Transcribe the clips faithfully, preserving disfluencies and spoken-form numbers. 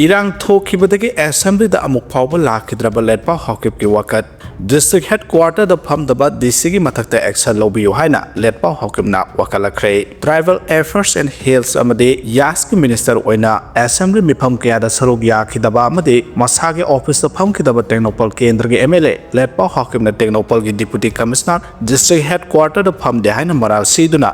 ꯏꯔꯥꯡ ꯊꯣꯛꯈꯤꯕꯗꯒꯤ ꯑꯦꯁꯦꯝꯕ꯭ꯂꯤꯗ ꯑꯃꯨꯛ ꯐꯥꯎꯕ ꯂꯥꯛꯈꯤꯗ꯭ꯔꯕ ꯂꯦꯠꯄꯥꯎ ꯍꯥꯎꯀꯤꯞꯀꯤ ꯋꯥꯀꯠ꯫ ꯗꯤꯁꯇ꯭ꯔꯤꯛ ꯍꯦꯗꯀ꯭ꯋꯥꯇꯔꯗ ꯐꯝꯗꯕ ꯗꯤ ꯁꯤꯒꯤ ꯃꯊꯛꯇ ꯑꯦꯛꯁꯟ ꯂꯧꯕꯤꯌꯨ ꯍꯥꯏꯅ ꯂꯦꯠꯄꯥꯎ ꯍꯥꯎꯀꯤꯞꯅ ꯋꯥꯀꯠꯂꯛꯈ꯭ꯔꯦ꯫ Tribal Affairs and Hills ꯑꯃꯗꯤ ꯌꯥꯁꯀꯤ ꯃꯤꯅꯤꯁꯇꯔ ꯑꯣꯏꯅ ꯑꯦꯁꯦꯝꯕ꯭ꯂꯤ ꯃꯤꯐꯝ ꯀꯌꯥꯗ ꯁꯔꯨꯛ ꯌꯥꯈꯤꯗꯕ ꯑꯃꯗꯤ ꯃꯁꯥꯒꯤ ꯑꯣꯐꯤꯁꯇ ꯐꯝꯈꯤꯗꯕ ꯇꯦꯡꯅꯧꯄꯜ ꯀꯦꯟꯗ꯭ꯔꯒꯤ ꯑꯦꯝ ꯑꯦꯜ ꯑꯦ ꯂꯦꯠꯄꯥꯎ ꯍꯥꯎꯀꯤꯞꯅ ꯇꯦꯡꯅꯧꯄꯜꯒꯤ ꯗꯤꯄꯨꯇꯤ ꯀꯃꯤꯁꯅꯔ ꯗꯤꯁꯇ꯭ꯔꯤꯛ ꯍꯦꯗꯀ꯭ꯋꯥꯇꯔꯗ ꯐꯝꯗꯦ ꯍꯥꯏꯅ ꯃꯔꯥꯜ ꯁꯤꯗꯨꯅ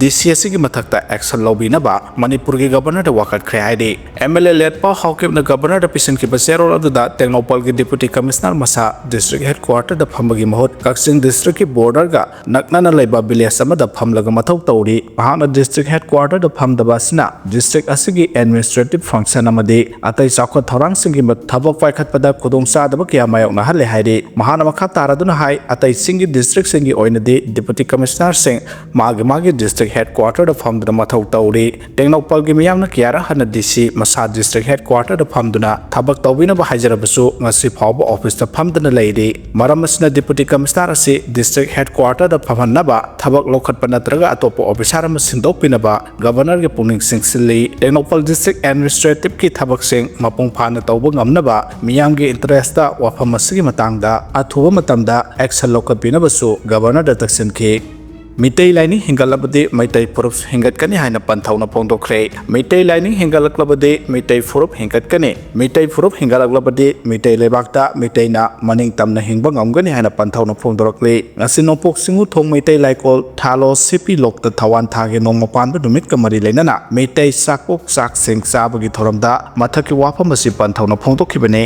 ꯗꯤ ꯁꯤ ꯑꯁꯤꯒꯤ ꯃꯊꯛꯇ ꯑꯦꯛꯁꯟ ꯂꯧꯕꯤꯅꯕ ꯃꯅꯤꯄꯨꯔꯒꯤ ꯒꯕꯔꯅꯔꯗ ꯋꯥꯀꯠꯈ꯭ꯔꯦ ꯍꯥꯏꯔꯤ꯫ ꯑꯦꯝ ꯑꯦꯜ ꯑꯦ ꯂꯦꯠꯄꯥꯎ ꯍꯥꯎꯀꯤꯞꯅ ꯒꯕꯔꯅꯔꯗ ꯄꯤꯁꯤꯟꯈꯤꯕ ꯆꯦꯔꯣꯜ ꯑꯗꯨꯗ ꯇꯦꯡꯅꯧꯄꯜꯒꯤ ꯗꯤꯄꯨꯇꯤ ꯀꯃꯤꯁꯅꯔ ꯃꯁꯥ ꯗꯤꯁꯇ꯭ꯔꯤꯛ ꯍꯦꯗꯀ꯭ꯋꯥꯇꯔꯗ ꯐꯝꯕꯒꯤ ꯃꯍꯨꯠ ꯀꯛꯆꯤꯡ ꯗꯤꯁꯇ꯭ꯔꯤꯛꯀꯤ ꯕꯣꯔꯗꯔꯒ ꯅꯛꯅꯅ ꯂꯩꯕ ꯚꯤꯂꯦꯖ ꯑꯃꯗ ꯐꯝꯂꯒ ꯃꯊꯧ ꯇꯧꯔꯤ꯫ ꯃꯍꯥꯛꯅ ꯗꯤꯁꯇ꯭ꯔꯤꯛ ꯍꯦꯗꯀ꯭ꯋꯥꯇꯔꯗ ꯐꯝꯗꯕ ꯑꯁꯤꯅ ꯗꯤꯁꯇ꯭ꯔꯤꯛ ꯑꯁꯤꯒꯤ ꯑꯦꯗꯃꯤꯅꯤꯁꯇ꯭ꯔꯦꯇꯤꯚ ꯐꯪꯁꯟ ꯑꯃꯗꯤ ꯑꯇꯩ ꯆꯥꯎꯈꯠ ꯊꯧꯔꯥꯡꯁꯤꯡꯒꯤ ꯊꯕꯛ ꯄꯥꯏꯈꯠꯄꯗ ꯈꯨꯗꯣꯡꯆꯥꯗꯕ ꯀꯌꯥ ꯃꯥꯌꯣꯛꯅꯍꯜꯂꯦ ꯍꯥꯏꯔꯤ꯫ ꯃꯍꯥꯛꯅ ꯃꯈꯥ ꯇꯥꯔꯗꯨꯅ ꯍꯥꯏ, ꯑꯇꯩꯁꯤꯡꯒꯤ ꯗꯤꯁꯇ꯭ꯔꯤꯛꯁꯤꯡꯒꯤ ꯑꯣꯏꯅꯗꯤ ꯗꯤꯄꯨꯇꯤ ꯀꯃꯤꯁꯅꯔꯁꯤꯡ ꯃꯥꯒꯤ ꯃꯥꯒꯤ ꯗꯤꯁꯇ꯭ꯔꯤꯛ ꯍꯦꯗꯀ꯭ꯋꯥꯇꯔꯗ ꯐꯝꯗꯨꯅ ꯃꯊꯧ ꯇꯧꯔꯤ꯫ ꯇꯦꯡꯅꯧꯄꯜꯒꯤ ꯃꯤꯌꯥꯝꯅ ꯀꯌꯥꯔꯛ ꯍꯟꯅ ꯗꯤ ꯁꯤ ꯃꯁꯥ ꯗꯤꯁꯇ꯭ꯔꯤꯛ ꯍꯦꯗꯀ꯭ꯋꯥꯇꯔꯗ ꯐꯝꯗꯨꯅ ꯊꯕꯛ ꯇꯧꯕꯤꯅꯕ ꯍꯥꯏꯖꯔꯕꯁꯨ ꯉꯁꯤ ꯐꯥꯎꯕ ꯑꯣꯐꯤꯁꯇ ꯐꯝꯗꯅ ꯂꯩꯔꯤ꯫ ꯃꯔꯝ ꯑꯁꯤꯅ ꯗꯤꯄꯨꯇꯤ ꯀꯃꯤꯁꯅꯔ ꯑꯁꯤ ꯗꯤꯁꯇ꯭ꯔꯤꯛ ꯍꯦꯗꯀ꯭ꯋꯥꯇꯔꯗ ꯐꯝꯍꯟꯅꯕ ꯊꯕꯛ ꯂꯧꯈꯠꯄ ꯅꯠꯇ꯭ꯔꯒ ꯑꯇꯣꯞꯄ ꯑꯣꯐꯤꯁꯥꯔ ꯑꯃ ꯁꯤꯟꯗꯣꯛꯄꯤꯅꯕ ꯒꯕꯔꯅꯔꯒꯤ ꯄꯨꯛꯅꯤꯡ ꯆꯤꯡꯁꯤꯜꯂꯤ꯫ ꯇꯦꯡꯅꯧꯄꯜ ꯗꯤꯁꯇ꯭ꯔꯤꯛ ꯑꯦꯗꯃꯤꯅꯤꯁꯇ꯭ꯔꯦꯇꯤꯚꯀꯤ ꯊꯕꯛꯁꯤꯡ ꯃꯄꯨꯡ ꯐꯥꯅ ꯇꯧꯕ ꯉꯝꯅꯕ ꯃꯤꯌꯥꯝꯒꯤ ꯏꯟꯇꯔꯦꯁꯇ ꯋꯥꯐꯝ ꯑꯁꯤꯒꯤ ꯃꯇꯥꯡꯗ ꯑꯊꯨꯕ ꯃꯇꯝꯗ ꯑꯦꯛꯁꯟ ꯂꯧꯈꯠꯄꯤꯅꯕꯁꯨ ꯒꯕꯔꯅꯔꯗ ꯇꯛꯁꯤꯟꯈꯤ꯫ ꯃꯤꯇꯩ ꯂꯥꯏꯅꯤꯡ ꯍꯦꯟꯒꯠꯂꯕꯗꯤ ꯃꯩꯇꯩ ꯐꯨꯔꯨꯞ ꯍꯦꯟꯒꯠꯀꯅꯤ ꯍꯥꯏꯅ ꯄꯟꯊꯧꯅ ꯐꯣꯡꯗꯣꯛꯈ꯭ꯔꯦ꯫ ꯃꯤꯇꯩ ꯂꯥꯏꯅꯤꯡ ꯍꯦꯟꯒꯠꯂꯛꯂꯕꯗꯤ ꯃꯤꯇꯩ ꯐꯨꯔꯨꯞ ꯍꯦꯟꯒꯠꯀꯅꯤ꯫ ꯃꯤꯇꯩ ꯐꯨꯔꯨꯞ ꯍꯦꯟꯒꯠꯂꯛꯂꯕꯗꯤ ꯃꯤꯇꯩ ꯂꯩꯕꯥꯛꯇ ꯃꯤꯇꯩꯅ ꯃꯅꯤꯡ ꯇꯝꯅ ꯍꯤꯡꯕ ꯉꯝꯒꯅꯤ ꯍꯥꯏꯅ ꯄꯟꯊꯧꯅ ꯐꯣꯡꯗꯣꯔꯛꯂꯤ꯫ ꯉꯁꯤ ꯅꯣꯡꯄꯣꯛ ꯆꯤꯡꯉꯨ ꯊꯣꯡ ꯃꯩꯇꯩ ꯂꯥꯏꯀꯣꯜ ꯊꯥꯂꯣ ꯁꯤꯄꯤ ꯂꯣꯛꯇ ꯊꯋꯥꯟ ꯊꯥꯒꯤ ꯅꯣꯡꯃ ꯄꯥꯟꯕ ꯅꯨꯃꯤꯠꯀ ꯃꯔꯤ ꯂꯩꯅꯅ ꯃꯤꯇꯩ ꯆꯥꯛꯄꯣꯛ ꯆꯥꯛꯁꯤꯡ ꯆꯥꯕꯒꯤ ꯊꯧꯔꯝꯗ ꯃꯊꯛꯀꯤ ꯋꯥꯐꯝ ꯑꯁꯤ ꯄꯟꯊꯧꯅ ꯐꯣꯡꯗꯣꯛꯈꯤꯕꯅꯤ꯫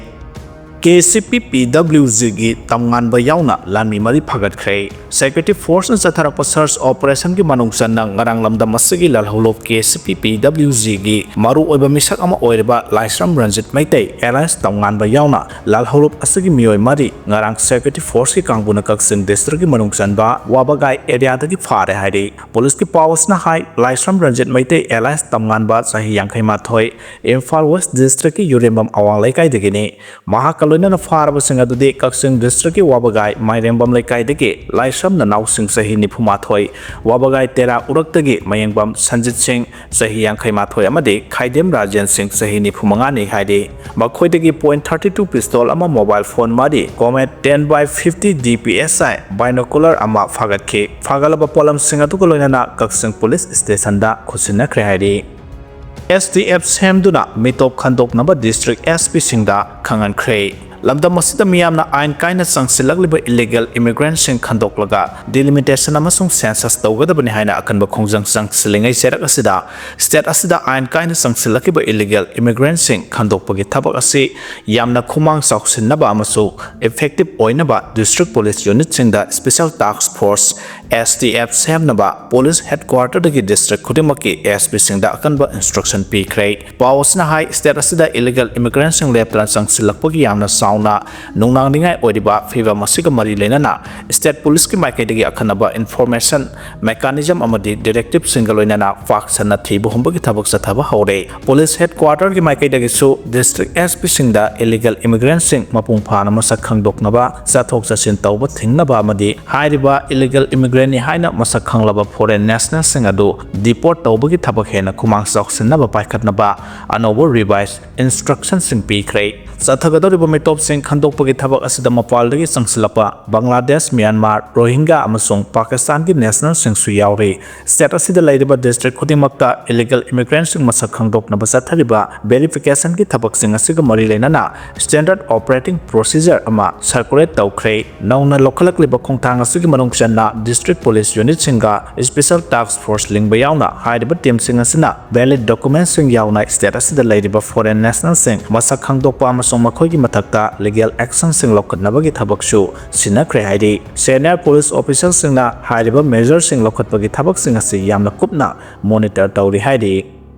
ꯀꯦ ꯁꯤ ꯄꯤ ꯄꯤ ꯗꯕ꯭ꯂꯤꯎ ꯖꯤꯒꯤ ꯇꯝꯉꯥꯟꯕ ꯌꯥꯎꯅ ꯂꯥꯟꯃꯤ ꯃꯔꯤ ꯐꯒꯠꯈ꯭ꯔꯦ꯫ ꯁꯦꯀ꯭ꯌꯨꯔꯤꯇꯤ ꯐꯣꯔꯁꯅ ꯆꯠꯊꯔꯛꯄ ꯁꯔꯆ ꯑꯣꯄꯔꯦꯁꯟꯒꯤ ꯃꯅꯨꯡ ꯆꯟꯅ ꯉꯔꯥꯡ ꯂꯝꯗꯝ ꯑꯁꯤꯒꯤ ꯂꯥꯜꯍꯧꯂꯨꯞ ꯀꯦ ꯁꯤ ꯄꯤ ꯄꯤ ꯗꯕ꯭ꯂꯤꯎ ꯖꯤꯒꯤ ꯃꯔꯨꯑꯣꯏꯕ ꯃꯤꯁꯛ ꯑꯃ ꯑꯣꯏꯔꯤꯕ ꯂꯥꯏꯁ꯭ꯔꯝ ꯔꯟꯖꯤꯠ ꯃꯩꯇꯩ ꯑꯦꯂꯥꯏꯟꯁ ꯇꯝꯉꯥꯟꯕ ꯌꯥꯎꯅ ꯂꯥꯜꯍꯧꯂꯨꯞ ꯑꯁꯤꯒꯤ ꯃꯤꯑꯣꯏ ꯃꯔꯤ ꯉꯔꯥꯡ ꯁꯦꯀ꯭ꯌꯨꯔꯤꯇꯤ ꯐꯣꯔꯁꯀꯤ ꯀꯥꯡꯕꯨꯅ ꯀꯛꯆꯤꯡ ꯗꯤꯁꯇ꯭ꯔꯤꯛꯀꯤ ꯃꯅꯨꯡ ꯆꯟꯕ ꯋꯥꯕꯒꯥꯏ ꯑꯦꯔꯤꯌꯥꯗꯒꯤ ꯐꯥꯔꯦ ꯍꯥꯏꯔꯤ꯫ ꯄꯨꯂꯤꯁꯀꯤ ꯄꯥꯎ ꯑꯁꯤꯅ ꯍꯥꯏ, ꯂꯥꯏꯁ꯭ꯔꯝ ꯔꯟꯖꯤꯠ ꯃꯩꯇꯩ ꯑꯦꯂꯥꯏꯟꯁ ꯇꯝꯉꯥꯟꯕ ꯆꯍꯤ ꯌꯥꯡꯈꯩ ꯃꯥꯊꯣꯏ, ꯏꯝꯐꯥꯜ ꯋꯦꯁ ꯗꯤꯁꯇ꯭ꯔꯤꯛꯀꯤ ꯌꯨꯔꯦꯝꯕꯝ ꯑꯋꯥꯡ ꯂꯩꯀꯥꯏꯗꯒꯤꯅꯤ꯫ ꯃꯍꯥꯛꯀ ꯂꯣꯏꯅꯅ ꯐꯥꯔꯕꯁꯤꯡ ꯑꯗꯨꯗꯤ ꯀꯛꯆꯤꯡ ꯗꯤꯁꯇ꯭ꯔꯤꯛꯀꯤ ꯋꯥꯕꯒꯥꯏ ꯃꯥꯏꯔꯦꯝꯕꯝ ꯂꯩꯀꯥꯏꯗꯒꯤ ꯂꯥꯏꯁ꯭ꯔꯝ ꯅꯅꯥꯎꯁꯤꯡ ꯆꯍꯤ ꯅꯤꯐꯨ ꯃꯥꯊꯣꯏ, ꯋꯥꯕꯒꯥꯏ ꯇꯦꯔꯥ ꯎꯔꯛꯇꯒꯤ ꯃꯌꯦꯡꯕꯝ ꯁꯟꯖꯤꯠ ꯁꯤꯡ ꯆꯍꯤ ꯌꯥꯡꯈꯩ ꯃꯥꯊꯣꯏ ꯑꯃꯗꯤ ꯈꯥꯏꯗꯦꯝ ꯔꯥꯖꯦꯟ ꯁꯤꯡ ꯆꯍꯤ ꯅꯤꯐꯨ ꯃꯉꯥꯅꯤ ꯍꯥꯏꯔꯤ꯫ ꯃꯈꯣꯏꯗꯒꯤ point thirty two pistol ꯑꯃ, mobile phone ꯃꯔꯤ, Comet ten by fifty D P S I binocular ꯑꯃ ꯐꯥꯒꯠꯈꯤ꯫ ꯐꯥꯒꯠꯂꯕ ꯄꯣꯠꯂꯝꯁꯤꯡ ꯑꯗꯨꯒ ꯂꯣꯏꯅꯅ ꯀꯛꯆꯤꯡ ꯄꯨꯂꯤꯁ ꯁ꯭ꯇꯦꯁꯟꯗ ꯈꯨꯠꯁꯤꯟꯅꯈ꯭ꯔꯦ ꯍꯥꯏꯔꯤ꯫ S T F ꯁꯦꯝꯗꯨꯅ ꯃꯤꯇꯣꯞ ꯈꯟꯗꯣꯛꯅꯕ ꯗꯤꯁꯇ꯭ꯔꯤꯛ S P ꯁꯤꯡꯗ ꯈꯪꯍꯟꯈ꯭ꯔꯦ꯫ ꯂꯝꯗꯝ ꯑꯁꯤꯗ ꯃꯤꯌꯥꯝꯅ ꯑꯥꯏꯟ ꯀꯥꯏꯅ ꯆꯪꯁꯤꯜꯂꯛꯂꯤꯕ illegal immigrant ꯁꯤꯡ ꯈꯟꯗꯣꯛꯂꯒ delimitation ꯑꯃꯁꯨꯡ census ꯇꯧꯒꯗꯕꯅꯤ ꯍꯥꯏꯅ ꯑꯀꯟꯕ ꯈꯣꯡꯖꯪ ꯆꯪꯁꯤꯜꯂꯤꯉꯩ ꯆꯩꯔꯛ ꯑꯁꯤꯗ state ꯑꯁꯤꯗ ꯑꯥꯏꯟ ꯀꯥꯏꯅ ꯆꯪꯁꯤꯜꯂꯛꯂꯤꯕ illegal immigrant ꯁꯤꯡ ꯈꯟꯗꯣꯛꯄꯒꯤ ꯊꯕꯛ ꯑꯁꯤ ꯌꯥꯝꯅ ꯈꯨꯃꯥꯡ ꯆꯥꯎꯁꯤꯟꯅꯕ ꯑꯃꯁꯨꯡ effective ꯑꯣꯏꯅꯕ district police unit ꯁꯤꯡꯗ special task force, S T F ꯁꯦꯝꯅꯕ police headquarter ꯗꯒꯤ district ꯈꯨꯗꯤꯡꯃꯛꯀꯤ S P ꯁꯤꯡꯗ ꯑꯀꯟꯕ instruction ꯄꯤꯈ꯭ꯔꯦ꯫ ꯄꯥꯎ ꯑꯁꯤꯅ ꯍꯥꯏ, state ꯑꯁꯤꯗ illegal immigrant ꯁꯤꯡ ꯂꯦꯞꯇꯅ ꯆꯪꯁꯤꯜꯂꯛꯄꯒꯤ ꯌꯥꯝꯅ ꯆꯥꯎꯅ ꯅꯨꯡꯅꯥꯡꯅꯤꯡꯉꯥꯏ ꯑꯣꯏꯔꯤꯕ ꯐꯤꯚꯝ ꯑꯁꯤꯒ ꯃꯔꯤ ꯂꯩꯅꯅ state police ꯀꯤ ꯃꯥꯏꯀꯩꯗꯒꯤ ꯑꯈꯟꯅꯕ information mechanism ꯑꯃꯗꯤ directive ꯁꯤꯡꯒ ꯂꯣꯏꯅꯅ ꯄꯥꯛ ꯁꯟꯅ ꯊꯤꯕ ꯍꯨꯝꯕꯒꯤ ꯊꯕꯛ ꯆꯠꯊꯕ ꯍꯧꯔꯦ꯫ Police headquarter ꯒꯤ ꯃꯥꯏꯀꯩꯗꯒꯤꯁꯨ district S P ꯁꯤꯡꯗ illegal immigrant ꯁꯤꯡ ꯃꯄꯨꯡ ꯐꯥꯅ ꯃꯁꯛ ꯈꯪꯗꯣꯛꯅꯕ, ꯆꯠꯊꯣꯛ ꯆꯠꯁꯤꯟ ꯇꯧꯕ ꯊꯤꯡꯅꯕ ꯑꯃꯗꯤ ꯍꯥꯏꯔꯤꯕ illegal immigrant ꯅꯤ ꯍꯥꯏꯅ ꯃꯁꯛ ꯈꯪꯂꯕ foreign national ꯁꯤꯡ ꯑꯗꯨ deport ꯇꯧꯕꯒꯤ ꯊꯕꯛ ꯍꯦꯟꯅ ꯈꯨꯃꯥꯡ ꯆꯥꯎꯁꯤꯟꯅꯕ ꯄꯥꯏꯈꯠꯅꯕ ꯑꯅꯧꯕ revised instruction ꯁꯤꯡ ꯄꯤꯈ꯭ꯔꯦ꯫ ꯆꯠꯊꯒꯗꯧꯔꯤꯕ ꯃꯤꯇꯣꯞꯁꯤꯡ ꯈꯟꯗꯣꯛꯄꯒꯤ ꯊꯕꯛ ꯑꯁꯤꯗ ꯃꯄꯥꯟꯗꯒꯤ ꯆꯪꯁꯤꯜꯂꯛꯄ ꯕꯪꯒ꯭ꯂꯥꯗꯦꯁ, ꯃ꯭ꯌꯥꯟꯃꯥꯔ, ꯔꯣꯍꯤꯡꯒ꯭ꯌꯥ ꯑꯃꯁꯨꯡ ꯄꯥꯀꯤꯁꯇꯥꯟꯒꯤ national ꯁꯤꯡꯁꯨ ꯌꯥꯎꯔꯤ꯫ State ꯑꯁꯤꯗ ꯂꯩꯔꯤꯕ district ꯈꯨꯗꯤꯡꯃꯛꯇ illegal immigrant ꯁꯤꯡ ꯃꯁꯛ ꯈꯪꯗꯣꯛꯅꯕ ꯆꯠꯊꯔꯤꯕ verification ꯒꯤ ꯊꯕꯛꯁꯤꯡ ꯑꯁꯤꯒ ꯃꯔꯤ ꯂꯩꯅꯅ standard operating procedure ꯑꯃ circulate ꯇꯧꯈ꯭ꯔꯦ꯫ ꯅꯧꯅ ꯂꯧꯈꯠꯂꯛꯂꯤꯕ ꯈꯣꯡꯊꯥꯡ ꯑꯁꯤꯒꯤ ꯃꯅꯨꯡ ꯆꯟꯅ district police unit ꯁꯤꯡꯒ special task force ꯂꯤꯡꯕ ꯌꯥꯎꯅ ꯍꯥꯏꯔꯤꯕ team ꯁꯤꯡ ꯑꯁꯤꯅ valid document ꯁꯤꯡ ꯌꯥꯎꯅ state ꯑꯁꯤꯗ ꯂꯩꯔꯤꯕ foreign national ꯁꯤꯡ ꯃꯁꯛ ꯈꯪꯗꯣꯛꯄ ꯑꯃꯁꯨꯡ ꯃꯈꯣꯏꯒꯤ ꯃꯊꯛꯇ legal action ꯁꯤꯡ ꯂꯧꯈꯠꯅꯕꯒꯤ ꯊꯕꯛꯁꯨ ꯁꯤꯟꯅꯈ꯭ꯔꯦ ꯍꯥꯏꯔꯤ꯫ Senior police officer ꯁꯤꯡꯅ ꯍꯥꯏꯔꯤꯕ measure ꯁꯤꯡ ꯂꯧꯈꯠꯄꯒꯤ ꯊꯕꯛꯁꯤꯡ ꯑꯁꯤ ꯌꯥꯝꯅ ꯀꯨꯞꯅ monitor ꯇꯧꯔꯤ ꯍꯥꯏꯔꯤ꯫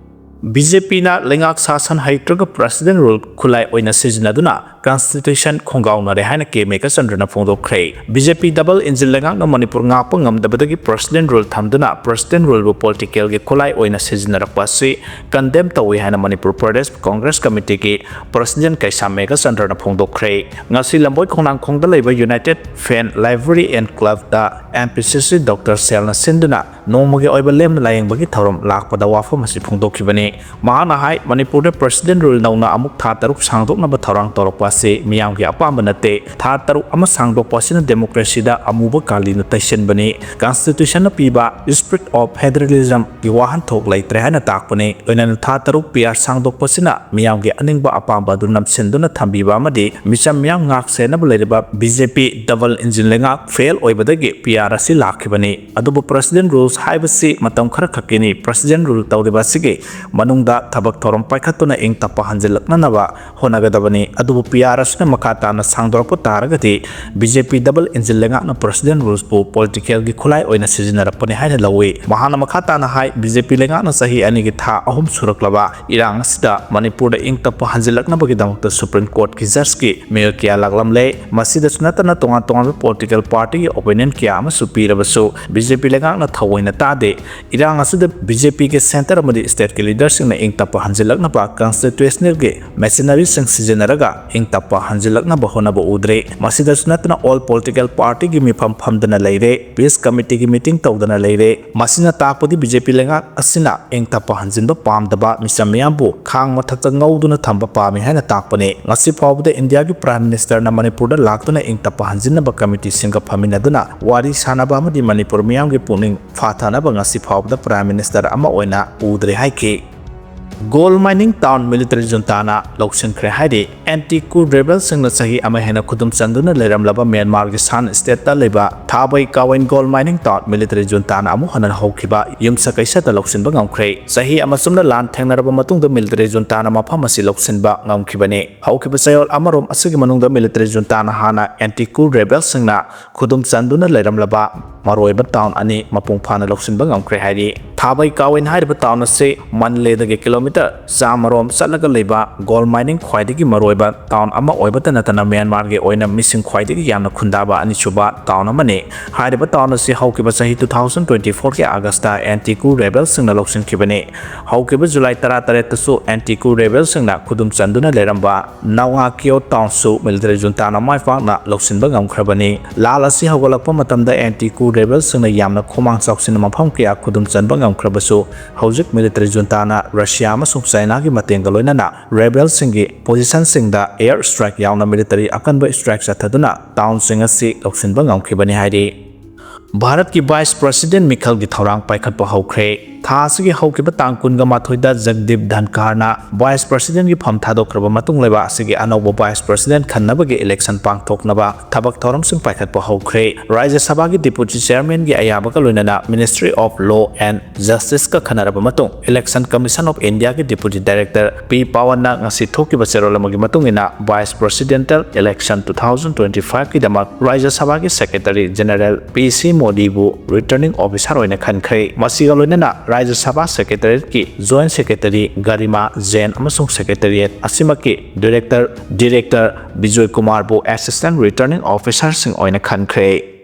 ꯕꯤ ꯖꯦ ꯄꯤꯅ ꯂꯩꯉꯥꯛ ꯁꯥꯁꯟ ꯍꯩꯇ꯭ꯔꯒ President Rule ꯈꯨꯠꯂꯥꯏ ꯑꯣꯏꯅ ꯁꯤꯖꯤꯟꯅꯗꯨꯅ Constitution ꯈꯣꯡꯒꯥꯎꯅꯔꯦ ꯍꯥꯏꯅ ꯀꯦ ꯃꯦꯘꯆꯟꯗ꯭ꯔꯅ ꯐꯣꯡꯗꯣꯛꯈ꯭ꯔꯦ꯫ ꯕꯤ ꯖꯦ ꯄꯤ double engine ꯂꯩꯉꯥꯛꯅ ꯃꯅꯤꯄꯨꯔ ꯉꯥꯛꯄ ꯉꯝꯗꯕꯗꯒꯤ President Rule ꯊꯝꯗꯨꯅ President Ruleꯕꯨ politicalꯒꯤ ꯈꯨꯠꯂꯥꯏ ꯑꯣꯏꯅ ꯁꯤꯖꯤꯟꯅꯔꯛꯄ ꯑꯁꯤ condemn ꯇꯧꯏ ꯍꯥꯏꯅ ꯃꯅꯤꯄꯨꯔ ꯄ꯭ꯔꯗꯦꯁ ꯀꯣꯡꯒ꯭ꯔꯦꯁ ꯀꯃꯤꯇꯤꯒꯤ President ꯀꯩꯁꯥꯝ ꯃꯦꯘꯆꯟꯗ꯭ꯔꯅ ꯐꯣꯡꯗꯣꯛꯈ꯭ꯔꯦ꯫ ꯉꯁꯤ ꯂꯝꯕꯣꯏ ꯈꯣꯡꯅꯥꯡꯈꯣꯡꯗ ꯂꯩꯕ United Fan Library and Clubꯇ M P C C Doctor ꯁꯦꯜꯅ ꯁꯤꯟꯗꯨꯅ ꯅꯣꯡꯃꯒꯤ ꯑꯣꯏꯕ ꯂꯦꯝꯅ ꯂꯥꯌꯦꯡꯕꯒꯤ ꯊꯧꯔꯝ ꯂꯥꯛꯄꯗ ꯋꯥꯐꯝ ꯑꯁꯤ ꯐꯣꯡꯗꯣꯛꯈꯤꯕꯅꯤ꯫ ꯃꯍꯥꯛꯅ ꯍꯥꯏ, ꯃꯅꯤꯄꯨꯔꯗ President Rule ꯅꯧꯅ ꯑꯃꯨꯛ ꯊꯥ ꯇꯔꯨꯛ ꯁꯥꯡꯗꯣꯛꯅꯕ ꯊꯧꯔꯥꯡ ꯇꯧꯔꯛꯄ ꯑꯁꯤ ꯃꯤꯌꯥꯝꯒꯤ ꯑꯄꯥꯝꯕ ꯅꯠꯇꯦ꯫ ꯊꯥ ꯇꯔꯨꯛ ꯑꯃ ꯁꯥꯡꯗꯣꯛꯄ ꯑꯁꯤꯅ democracyꯗ ꯑꯃꯨꯕ ꯀꯥꯂꯤꯅ ꯇꯩꯁꯤꯟꯕꯅꯤ꯫ Constitutionꯅ ꯄꯤꯕ spirit of federalismꯒꯤ ꯋꯥꯍꯟꯊꯣꯛ ꯂꯩꯇ꯭ꯔꯦ ꯍꯥꯏꯅ ꯇꯥꯛꯄꯅꯤ꯫ ꯂꯣꯏꯅꯅ ꯊꯥ ꯇꯔꯨꯛ P R ꯁꯥꯡꯗꯣꯛꯄꯁꯤꯅ ꯃꯤꯌꯥꯝꯒꯤ ꯑꯅꯤꯡꯕ ꯑꯄꯥꯝꯕ ꯑꯗꯨ ꯅꯝꯁꯤꯟꯗꯨꯅ ꯊꯝꯕꯤꯕ ꯑꯃꯗꯤ ꯃꯤꯆꯝ ꯃꯤꯌꯥꯝ ꯉꯥꯛ ꯁꯦꯟꯅꯕ ꯂꯩꯔꯤꯕ B J P double engine ꯂꯩꯉꯥꯛ fail ꯑꯣꯏꯕꯗꯒꯤ P R ꯑꯁꯤ ꯂꯥꯛꯈꯤꯕꯅꯤ꯫ ꯑꯗꯨꯕꯨ President Rules ꯍꯥꯏꯕꯁꯤ ꯃꯇꯝ ꯈꯔ ꯈꯛꯀꯤꯅꯤ꯫ President Rule ꯇꯧꯔꯤꯕ ꯑꯁꯤꯒꯤ ꯃꯅꯨꯡꯗ ꯊꯕꯛ ꯊꯧꯔꯝ ꯄꯥꯏꯈꯠꯇꯨꯅ ꯏꯪ ꯇꯞꯄ ꯍꯟꯖꯤꯜꯂꯛꯅꯅꯕ ꯍꯣꯠꯅꯒꯗꯕꯅꯤ꯫ ꯑꯗꯨꯕꯨ P R ꯑꯁꯤꯅ ꯃꯈꯥ ꯇꯥꯅ ꯁꯥꯡꯗꯣꯔꯛꯄ ꯇꯥꯔꯒꯗꯤ B J P double engine ꯂꯩꯉꯥꯛꯅ President Rulesꯄꯨ politicalꯒꯤ ꯈꯨꯠꯂꯥꯏ ꯑꯣꯏꯅ ꯁꯤꯖꯤꯟꯅꯔꯛꯄꯅꯤ ꯍꯥꯏꯅ ꯂꯧꯏ꯫ ꯃꯍꯥꯛꯅ ꯃꯈꯥ ꯇꯥꯅ ꯍꯥꯏ, B J P ꯂꯩꯉꯥꯛꯅ ꯆꯍꯤ ꯑꯅꯤꯒꯤ ꯊꯥ ꯑꯍꯨꯝ ꯁꯨꯔꯛꯂꯕ ꯏꯔꯥꯡ ꯑꯁꯤꯗ ꯃꯅꯤꯄꯨꯔꯗ ꯏꯪ ꯇꯞꯄ ꯍꯟꯖꯤꯜꯂꯛꯅꯕꯒꯤꯗꯃꯛꯇ Supreme Courtꯀꯤ judgeꯀꯤ ꯃꯤꯑꯣꯏ ꯀꯌꯥ ꯂꯥꯛꯂꯝꯂꯦ꯫ ꯃꯁꯤꯗꯁꯨ ꯅꯠꯇꯅ ꯇꯣꯉꯥꯟ ꯇꯣꯉꯥꯟꯕ political partyꯒꯤ opinion ꯀꯌꯥ ꯑꯃꯁꯨ ꯄꯤꯔꯕꯁꯨ B J P ꯂꯩꯉꯥꯛꯅ ꯊꯑꯣꯏꯅ ꯇꯥꯗꯦ꯫ ꯏꯔꯥꯡ ꯑꯁꯤꯗ B J Pꯒꯤ centre ꯑꯃꯗꯤ stateꯀꯤ leaderꯁꯤꯡꯅ ꯏꯪ ꯇꯞꯄ ꯍꯟꯖꯤꯜꯂꯛꯅꯕ constitutionalꯒꯤ machineryꯁꯤꯡ ꯁꯤꯖꯤꯟꯅꯔꯒ ꯏꯪ ꯇꯞꯄ ꯍꯟꯖꯤꯜꯂꯛꯅꯕ ꯍꯣꯠꯅꯕ ꯎꯗ꯭ꯔꯦ꯫ ꯃꯁꯤꯗꯁꯨ ꯅꯠꯇꯅ all political partyꯒꯤ ꯃꯤꯐꯝ ꯐꯝꯗꯅ ꯂꯩꯔꯦ꯫ Peace Committeeꯒꯤ meeting ꯇꯧꯗꯅ ꯂꯩꯔꯦ꯫ ꯃꯁꯤꯅ ꯇꯥꯛꯄꯗꯤ B J P ꯂꯩꯉꯥꯛ ꯑꯁꯤꯅ ꯏꯪ ꯇꯞꯄ ꯍꯟꯖꯤꯟꯕ ꯄꯥꯝꯗꯕ, ꯃꯤꯆꯝ ꯃꯤꯌꯥꯝꯕꯨ ꯈꯥꯡ ꯃꯊꯛꯇ ꯉꯧꯗꯨꯅ ꯊꯝꯕ ꯄꯥꯝꯃꯤ ꯍꯥꯏꯅ ꯇꯥꯛꯄꯅꯤ꯫ ꯉꯁꯤ ꯐꯥꯎꯕꯗ ꯏꯟꯗꯤꯌꯥꯒꯤ Prime Ministerꯅ ꯃꯅꯤꯄꯨꯔꯗ ꯂꯥꯛꯇꯨꯅ ꯏꯪ ꯇꯞꯄ ꯍꯟꯖꯤꯟꯅꯕ committeeꯁꯤꯡꯒ ꯐꯝꯃꯤꯟꯅꯗꯨꯅ ꯋꯥꯔꯤ ꯁꯥꯅꯕ ꯑꯃꯗꯤ ꯃꯅꯤꯄꯨꯔ ꯃꯤꯌꯥꯝꯒꯤ ꯄꯨꯛꯅꯤꯡ ꯐꯥꯊꯅꯕ ꯉꯁꯤ ꯐꯥꯎꯕꯗ Prime Minister ꯑꯃ ꯑꯣꯏꯅ ꯎꯗ꯭ꯔꯦ ꯍꯥꯏꯈꯤ꯫ Gold mining town military juntana ꯂꯧꯁꯤꯟꯈ꯭ꯔꯦ ꯍꯥꯏꯔꯤ꯫ Anti coup rebelꯁꯤꯡꯅ ꯆꯍꯤ ꯑꯃ ꯍꯦꯟꯅ ꯈꯨꯗꯨꯝ ꯆꯟꯗꯨꯅ ꯂꯩꯔꯝꯂꯕ ꯃ꯭ꯌꯥꯟꯃꯥꯔꯒꯤ Shan stateꯇ ꯂꯩꯕ ꯊꯥꯕꯩ ꯀꯥꯋꯦꯟ gold mining town military juntana ꯑꯃꯨꯛ ꯍꯟꯅ ꯍꯧꯈꯤꯕ ꯌꯨꯝꯁꯀꯩꯁꯗ ꯂꯧꯁꯤꯟꯕ ꯉꯝꯈ꯭ꯔꯦ꯫ ꯆꯍꯤ ꯑꯃ ꯆꯨꯝꯅ ꯂꯥꯟ ꯊꯦꯡꯅꯔꯕ ꯃꯇꯨꯡꯗ military juntana ꯃꯐꯝ ꯑꯁꯤ ꯂꯧꯁꯤꯟꯕ ꯉꯝꯈꯤꯕꯅꯤ꯫ ꯍꯧꯈꯤꯕ ꯆꯌꯣꯜ ꯑꯃꯔꯣꯝ ꯑꯁꯤꯒꯤ ꯃꯅꯨꯡꯗ military juntana ꯍꯥꯟꯅ anti coup rebelꯁꯤꯡꯅ ꯈꯨꯗꯨꯝ ꯆꯟꯗꯨꯅ ꯂꯩꯔꯝꯂꯕ ꯃꯔꯨꯑꯣꯏꯕ ꯇꯥꯎꯟ ꯑꯅꯤ ꯃꯄꯨꯡ ꯐꯥꯅ ꯂꯧꯁꯤꯟꯕ ꯉꯝꯈ꯭ꯔꯦ ꯍꯥꯏꯔꯤ꯫ ꯊꯥꯕꯩ ꯀꯥꯋꯤꯟ ꯍꯥꯏꯔꯤꯕ ꯇꯥꯎꯟ ꯑꯁꯤ ꯃꯟꯂꯦꯗꯒꯤ ꯀꯤꯂꯣꯃꯤꯇꯔ ꯆꯥꯃꯔꯣꯝ ꯆꯠꯂꯒ ꯂꯩꯕ ꯒꯣꯜ ꯃꯥꯏꯅꯤꯡ ꯈ꯭ꯋꯥꯏꯗꯒꯤ ꯃꯔꯨꯑꯣꯏꯕ ꯇꯥꯎꯟ ꯑꯃ ꯑꯣꯏꯕꯇ ꯅꯠꯇꯅ ꯃ꯭ꯌꯥꯟꯃꯥꯔꯒꯤ ꯑꯣꯏꯅ ꯃꯤꯁꯤꯡ ꯈ꯭ꯋꯥꯏꯗꯒꯤ ꯌꯥꯝꯅ ꯈꯨꯟꯗꯥꯕ ꯑꯅꯤꯁꯨꯕ ꯇꯥꯎꯟ ꯑꯃꯅꯤ꯫ ꯍꯥꯏꯔꯤꯕ ꯇꯥꯎꯟ ꯑꯁꯤ ꯍꯧꯈꯤꯕ ꯆꯍꯤ two thousand twenty four ꯒꯤ ꯑꯥꯒꯁꯇ ꯑꯦꯟꯇꯤꯀꯨ ꯔꯦꯕꯦꯜꯁꯤꯡꯅ ꯂꯧꯁꯤꯟꯈꯤꯕꯅꯤ꯫ ꯍꯧꯈꯤꯕ ꯖꯨꯂꯥꯏ ꯇꯔꯥꯇꯔꯦꯠꯇꯁꯨ ꯑꯦꯟꯇꯤꯀꯨ ꯔꯦꯕꯦꯜꯁꯤꯡꯅ ꯈꯨꯗꯨꯝ ꯆꯟꯗꯨꯅ ꯂꯩꯔꯝꯕ ꯅꯋꯥꯀꯤꯌꯣ ꯇꯥꯎꯟꯁꯨ ꯃꯤꯂꯤꯇꯔꯤ ꯖꯨꯟꯇꯥꯅ ꯃꯥꯏ ꯄꯥꯛꯅ ꯂꯧꯁꯤꯟꯕ ꯉꯝꯈ꯭ꯔꯕꯅꯤ꯫ ꯂꯥꯜ ꯑꯁꯤ ꯍꯧꯒꯠꯂꯛꯄ ꯃꯇꯝꯗ ꯑꯦꯟꯇꯤꯀꯨ ꯔꯦꯕꯦꯜꯁꯤꯡꯅ ꯌꯥꯝꯅ ꯈꯣꯃꯥꯡ ꯆꯥꯎꯁꯤꯟꯅ ꯃꯐꯝ ꯀꯌꯥ ꯈꯨꯗꯨꯝ ꯆꯟꯕ ꯉꯝꯈ꯭ꯔꯕꯁꯨ, ꯍꯧꯖꯤꯛ ꯃꯤꯂꯤꯇꯔꯤ ꯖꯨꯟꯇꯥꯅ ꯔꯁꯤꯌꯥ ꯑꯃꯁꯨꯡ ꯆꯥꯏꯅꯥꯒꯤ ꯃꯇꯦꯡꯒ ꯂꯣꯏꯅꯅ ꯔꯦꯕꯦꯜꯁꯤꯡꯒꯤ ꯄꯣꯖꯤꯁꯟꯁꯤꯡꯗ ꯑꯦꯌꯔ ꯁ꯭ꯇ꯭ꯔꯥꯏꯛ ꯌꯥꯎꯅ ꯃꯤꯂꯤꯇꯔꯤ ꯑꯀꯟꯕ ꯁ꯭ꯇ꯭ꯔꯥꯏꯛ ꯆꯠꯊꯗꯨꯅ ꯇꯥꯎꯟꯁꯤꯡ ꯑꯁꯤ ꯂꯧꯁꯤꯟꯕ ꯉꯝꯈꯤꯕꯅꯤ ꯍꯥꯏꯔꯤ꯫ ꯚꯥꯔꯠꯀꯤ ꯚꯥꯏꯁ ꯄ꯭ꯔꯁꯤꯗꯦꯟ ꯃꯤꯈꯜꯒꯤ ꯊꯧꯔꯥꯡ ꯄꯥꯏꯈꯠꯄ ꯍꯧꯈ꯭ꯔꯦ꯫ ꯊꯥ ꯑꯁꯤꯒꯤ ꯍꯧꯈꯤꯕ ꯇꯥꯡ ꯀꯨꯟꯒ ꯃꯥꯊꯣꯏꯗ ꯖꯒꯗꯤꯞ ꯙꯟꯈꯥꯔꯅ ꯚꯥꯏꯁ ꯄ꯭ꯔꯁꯤꯗꯦꯟꯒꯤ ꯐꯝ ꯊꯥꯗꯣꯛꯈ꯭ꯔꯕ ꯃꯇꯨꯡ, ꯂꯩꯕꯥꯛ ꯑꯁꯤꯒꯤ ꯑꯅꯧꯕ ꯚꯥꯏꯁ ꯄ꯭ꯔꯁꯤꯗꯦꯟ ꯈꯟꯅꯕꯒꯤ ꯏꯂꯦꯛꯁꯟ ꯄꯥꯡꯊꯣꯛꯅꯕ ꯊꯕꯛ ꯊꯧꯔꯝꯁꯤꯡ ꯄꯥꯏꯈꯠꯄ ꯍꯧꯈ꯭ꯔꯦ꯫ ꯔꯥꯖ꯭ꯌ ꯁꯚꯥꯒꯤ ꯗꯤꯄꯨꯇꯤ ꯆꯤꯌꯔꯃꯦꯟꯒꯤ ꯑꯌꯥꯕꯒ ꯂꯣꯏꯅꯅ Ministry of Law and Justice ꯀ ꯈꯟꯅꯔꯕ ꯃꯇꯨꯡ, Election Commission of India ꯒꯤ ꯗꯤꯄꯨꯇꯤ ꯗꯥꯏꯔꯦꯛꯇꯔ ꯄꯤ ꯄꯥꯋꯟꯅ ꯉꯁꯤ ꯊꯣꯛꯈꯤꯕ ꯆꯦꯔꯣꯜ ꯑꯃꯒꯤ ꯃꯇꯨꯡ ꯏꯟꯅ, vice presidential election two thousand twenty five ꯀꯤꯗꯃꯛ ꯔꯥꯖ꯭ꯌ ꯁꯚꯥꯒꯤ ꯁꯦꯀ꯭ꯔꯦꯇꯔꯤ ꯖꯦꯅꯦꯔꯦꯜ ꯄꯤ ꯁꯤ ꯃꯣꯗꯤꯕꯨ ꯔꯤꯇꯔꯅꯤꯡ ꯑꯣꯐꯤꯁꯥꯔ ꯑꯣꯏꯅ ꯈꯟꯈ꯭ꯔꯦ꯫ ꯃꯁꯤꯒ ꯂꯣꯏꯅꯅ ꯔꯥꯖ꯭ꯌ ꯁꯚꯥ ꯁꯦꯀ꯭ꯔꯦꯇꯔꯤꯌꯦꯠꯀꯤ ꯖꯣꯏꯟꯠ ꯁꯦꯀ꯭ꯔꯦꯇꯔꯤ ꯒꯔꯤꯃꯥ ꯖꯦꯟ ꯑꯃꯁꯨꯡ secretariat ꯑꯁꯤꯃꯛꯀꯤ director, director Bijoy ꯀꯨꯃꯥꯔꯕꯨ assistant returning ꯑꯣꯐꯤꯁꯥꯔꯁꯤꯡ ꯑꯣꯏꯅ ꯈꯟꯈ꯭ꯔꯦ꯫